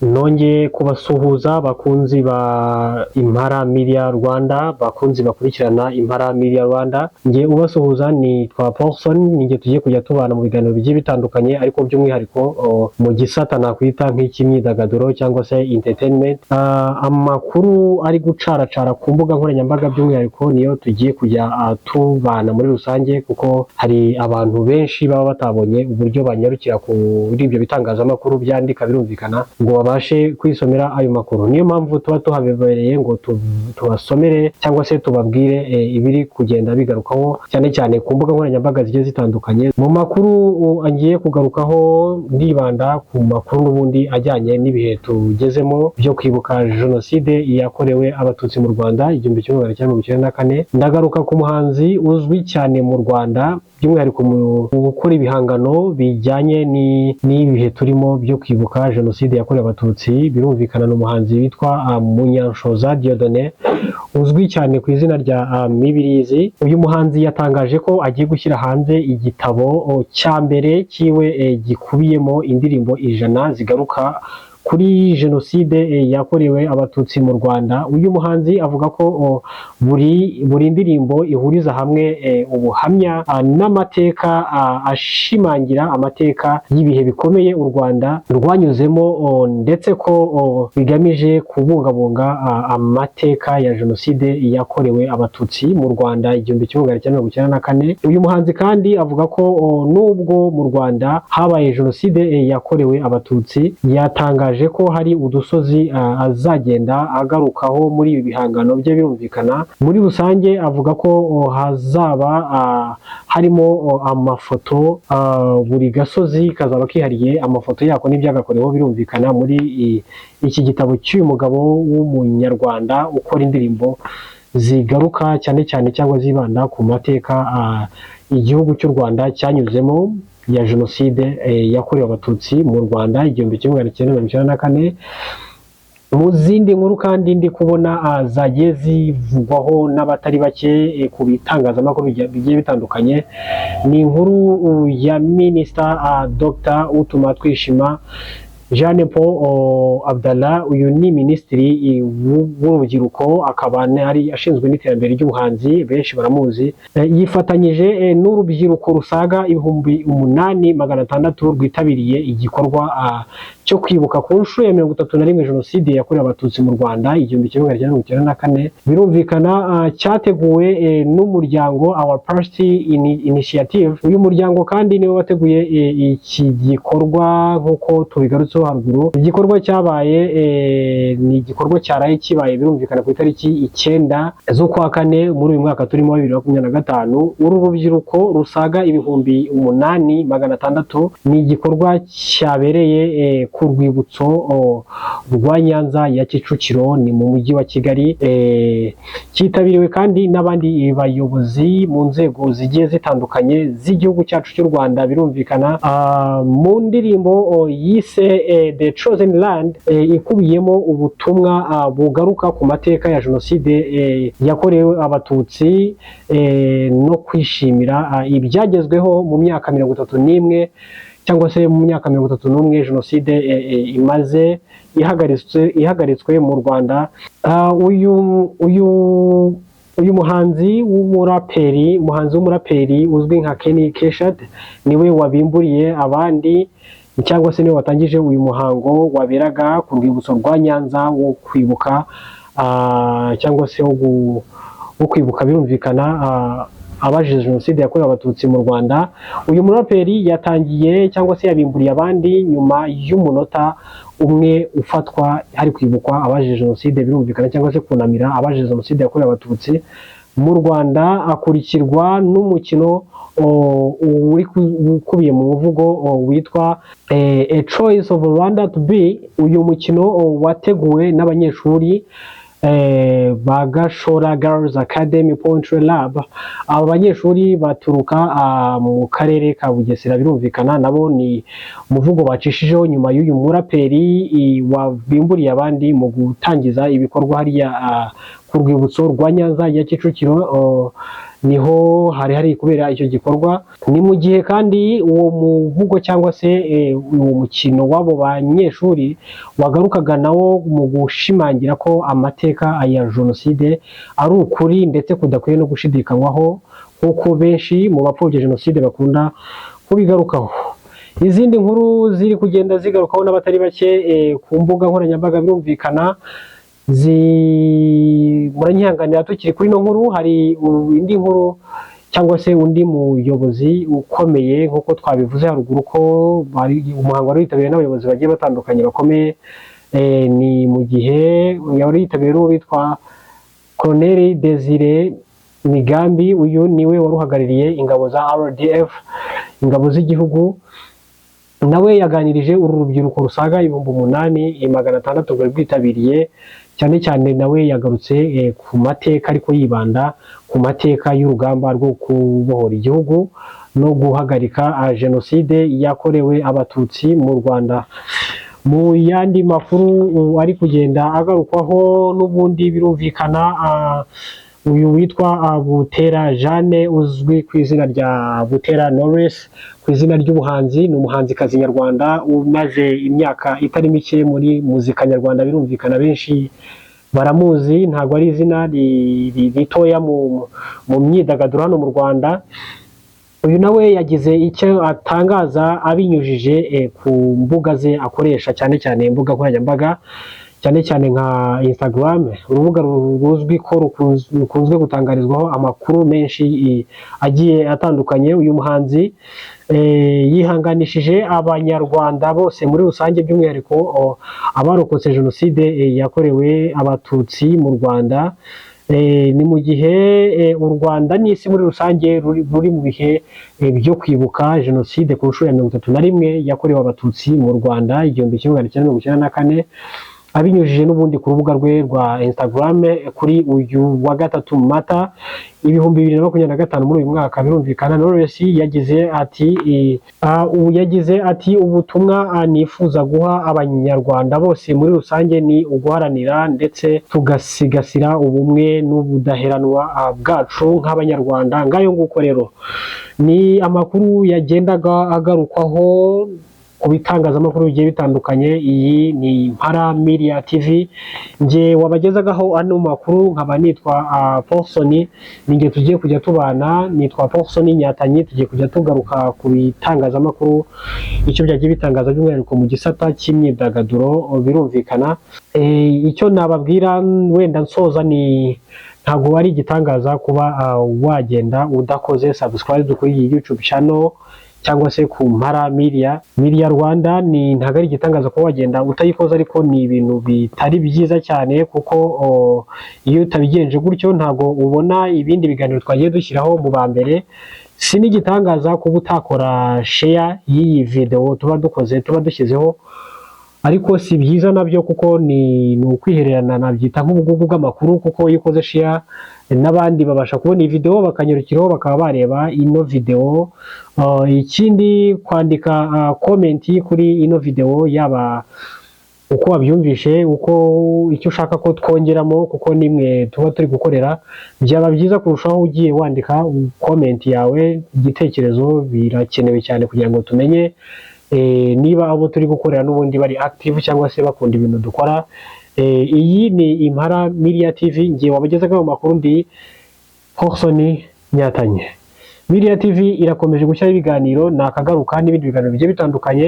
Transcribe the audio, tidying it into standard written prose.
Nongeye kubasuhuza bakunzi ba Impara Media Rwanda, bakunzi bakurikirana Impara Media Rwanda. Nge ubasuhuza nitwa Paulson, ninjye tugiye kujya tubana mu biganiro bigiye bitandukanye, ariko by'umwihariko mu gisata nakwita nk'icy'imyidagaduro cyangwa se entertainment. Amakuru ari gucaracara ku mbuga nkoranyambaga by'umwihariko niyo tugiye kujya tubana muri rusange, kuko hari abantu benshi baba batabonye uburyo banyarukira kuri ibyo bitangazamakuru byandika, birumvikana, ngo babashe kwisomera ayo makuru. Niyo mpamvu tuba tuhabebereye ngo tubasomere cyangwa se tubabwire ibiri kugenda bigarukaho cyane cyane ku mbuga nkoranyambaga zigiye zitandukanye. Mu makuru ngiye kugarukaho, ndibanda ku makuru n'ubundi ajyanye n'ibihe tugezemo byo kwibuka Jenoside yakorewe Abatutsi mu Rwanda 1994. Ndagaruka ku muhanzi uzwi cyane mu Rwanda, by'umwihariko mu gukora ibihangano bijyanye n'ibihe turimo byo kwibuka Jenoside yakorewe Abatutsi. Birumvikana ni umuhanzi witwa Munyanshoza Dieudonné, uzwi cyane ku izina rya Mibirizi. Uyu muhanzi yatangaje ko agiye gushyira hanze igitabo cya mbere cyiwe gikubiyemo indirimbo 100 zigaruka kuri Jenoside yakorewe Abatutsi mu Rwanda. Uyu muhanzi avuga ko buri ndirimbo ihuriza hamwe ubuhamya n'amateka ashimangira amateka y'ibihe bikomeye u Rwanda rwanyuzemo, ndetse ko bigamije kubungabunga amateka ya Jenoside yakorewe Abatutsi mu Rwanda 1994. Uyu muhanzi kandi avuga ko nubwo mu Rwanda habaye Jenoside yakorewe Abatutsi, yatangaje ko hari udusozi azagenda agarukaho muri ibi bihangano bye. Birumvikana muri rusange avuga ko hazaba harimo amafoto, buri gasozi kazaba kihariye amafoto yako n'ibyagakoreweho. Birumvikana muri iki gitabo cy'uyu mugabo w'Umunyarwanda ukora indirimbo zigaruka cyane cyane cyangwa zibanda ku mateka igihugu cy'u Rwanda cyanyuzemo ya Jenoside yakorewe Abatutsi mu Rwanda 1994. Mu zindi nkuru kandi ndi kubona zagiye zivugwaho n'abatari bake ku bitangazamakuru bigiye bitandukanye, ni inkuru ya Minisita Dr Utumatwishima Jeanne Paul Abdallah. Uyu ni minisitiri w'urubyiruko, akaba ari ashinzwe n'iterambere ry'ubuhanzi, benshi baramuzi. Yifatanyije n'urubyiruko rusaga 8600 rwitabiriye igikorwa cyo kwibuka ku nshuro ya 31 Jenoside yakorewe Abatutsi mu Rwanda 1994. Birumvikana cyateguwe n'umuryango Our Past Initiative. Uyu muryango kandi niwe wateguye iki gikorwa nk'uko tubigarutseho haruguru. Igikorwa cyabaye ni igikorwa cyaraye kibaye, birumvikana ku itariki 9 z'ukwa kane muri uyu mwaka turimo wa 2025. Uru rubyiruko rusaga 8600, ni igikorwa cyabereye ku rwibutso rwa Nyanza ya Kicukiro, ni mu mujyi wa Kigali. Cyitabiriwe kandi n'abandi bayobozi mu nzego zigiye zitandukanye z'igihugu cyacu cy'u Rwanda. Birumvikana mu ndirimbo yise The Chosen Land, ikubiyemo ubutumwa bugaruka ku mateka ya Jenoside yakorewe Abatutsi no kwishimira ibyagezweho mu myaka 31 cyangwa se mu myaka 31 Jenoside imaze ihagaritswe mu Rwanda. Uyu muhanzi w'umuraperi uzwi nka Kenny K-Shot niwe wabimburiye abandi cyangwa se niwe watangije uyu muhango waberaga ku rwibutso rwa Nyanza wo kwibuka cyangwa se wo kwibuka, birumvikana, abazize Jenoside yakorewe Abatutsi mu Rwanda. Uyu muraperi yatangiye cyangwa se yabimburiye abandi nyuma y'umunota umwe ufatwa hari kwibukwa abazize Jenoside, birumvikana, cyangwa se kunamira abazize Jenoside yakorewe Abatutsi mu Rwanda, akurikirwa n'umukino uri ukubiye mu muvugo witwa A Choice of Rwanda to Be. Uyu mukino wateguwe n'abanyeshuri ba Gashora Girls Academy Poetry Lab. Aba banyeshuri baturuka mu karere ka Bugesera. Birumvikana nabo ni umuvugo bacishijeho nyuma y'uyu muraperi wabimburiye abandi mu gutangiza ibikorwa hariya ku rwibutso rwa Nyanza ya Kicukiro. Niho hari hari kubera icyo gikorwa. Ni mu gihe kandi uwo muvugo cyangwa se uwo mukino w'abo banyeshuri wagarukaga nawo mu gushimangira ko amateka ya jenoside ari ukuri ndetse kudakwiye no gushidikanywaho, nk'uko benshi mu bapfobya jenoside bakunda kubigarukaho. Izindi nkuru ziri kugenda zigarukaho n'abatari bake ku mbuga nkoranyambaga, birumvikana muranyihanganira, tukiri kuri ino nkuru, hari indi nkuru cyangwa se undi muyobozi ukomeye. Nk'uko twabivuze haruguru ko umuhango wari witabiriwe n'abayobozi bagiye batandukanye bakomeye, ni mu gihe wari witabiriwe n'uwo witwa Colonel Desire Migambi. Uyu niwe wari uhagarariye ingabo za RDF, ingabo z'igihugu. Nawe yaganirije uru rubyiruko rusaga 8600 rwari rwitabiriye. Cyane cyane nawe yagarutse ku mateka, ariko yibanda ku mateka y'urugamba rwo kubohora igihugu no guhagarika jenoside yakorewe Abatutsi mu Rwanda. Mu yandi makuru ari kugenda agarukwaho n'ubundi, birumvikana, uyu witwa Butera Jeanne uzwi ku izina rya Butera Knowless ku izina ry'ubuhanzi, ni umuhanzikazi nyarwanda umaze imyaka itari mike muri muzika nyarwanda. Birumvikana benshi baramuzi, ntabwo ari izina ritoya mu myidagaduro hano mu Rwanda. Uyu nawe yagize icyo atangaza abinyujije ku mbuga ze akoresha, cyane cyane imbuga nkoranyambaga, cyane cyane nka Instagram, urubuga ruzwi ko rukunzwe gutangarizwaho amakuru menshi agiye atandukanye. Uyu muhanzi yihanganishije Abanyarwanda bose muri rusange, by'umwihariko abarokotse jenoside yakorewe Abatutsi mu Rwanda. Ni mu gihe u Rwanda n'isi muri rusange ruri mu bihe byo kwibuka jenoside ku nshuro ya 31 yakorewe Abatutsi mu Rwanda 1994. Abinyujije n'ubundi ku rubuga rwe rwa Instagram kuri uyu wa gatatu Mata 2025, muri uyu mwaka, birumvikana, Knowless yagize ati ubu yagize ati: "Ubutumwa nifuza guha Abanyarwanda bose muri rusange ni uguharanira ndetse tugasigasira ubumwe n'ubudaheranwa bwacu nk'Abanyarwanda." Ngayo nguko rero, ni amakuru yagendaga agarukwaho ku bitangazamakuru bigiye bitandukanye. Iyi ni Impara Media TV, nge wabagezagaho ano makuru nkaba nitwa Paulson. Ni nge tugiye kujya tubana, nitwa Paulson Nyatanyi. Tugiye kujya tugaruka ku bitangazamakuru, icyo byagiye bitangaza, by'umwihariko mu gisata cy'imyidagaduro. Birumvikana, icyo nababwira wenda nsoza ni ntabwo ari igitangaza kuba wagenda udakoze subscribe kuri iyi YouTube channel cyangwa se ku Mpara Media Rwanda. Ni ntabwo ari igitangaza kuba wagenda utayikoze, ariko ni ibintu bitari byiza cyane, kuko iyo utabigenje gutyo ntabwo ubona ibindi biganiro twagiye dushyiraho mu ba mbere. Si n'igitangaza kuba utakora share y'iyi video tuba dukoze, tuba dushyizeho, ariko si byiza nabyo, kuko ni ukwihererana, nabyita nk'ubugugu bw'amakuru, kuko iyo ukoze share n'abandi babasha kubona iyi video bakanyarukiraho bakaba bareba ino video. Ikindi, kwandika comment kuri ino video, yaba uko wabyumvishe, uko icyo ushaka ko twongeramo, kuko nimwe tuba turi gukorera. Byaba byiza kurushaho ugiye wandika comment yawe, igitekerezo birakenewe cyane kugira ngo tumenye niba abo turi gukorera n'ubundi bari active cyangwa se bakunda ibintu dukora. Iyi ni Impara Media TV, ngiye wabagezaho mu makuru ndi Paulson Nyatanye. Media TV irakomeje gushyiraho ibiganiro, nakagaruka n'ibindi biganiro bigiye bitandukanye.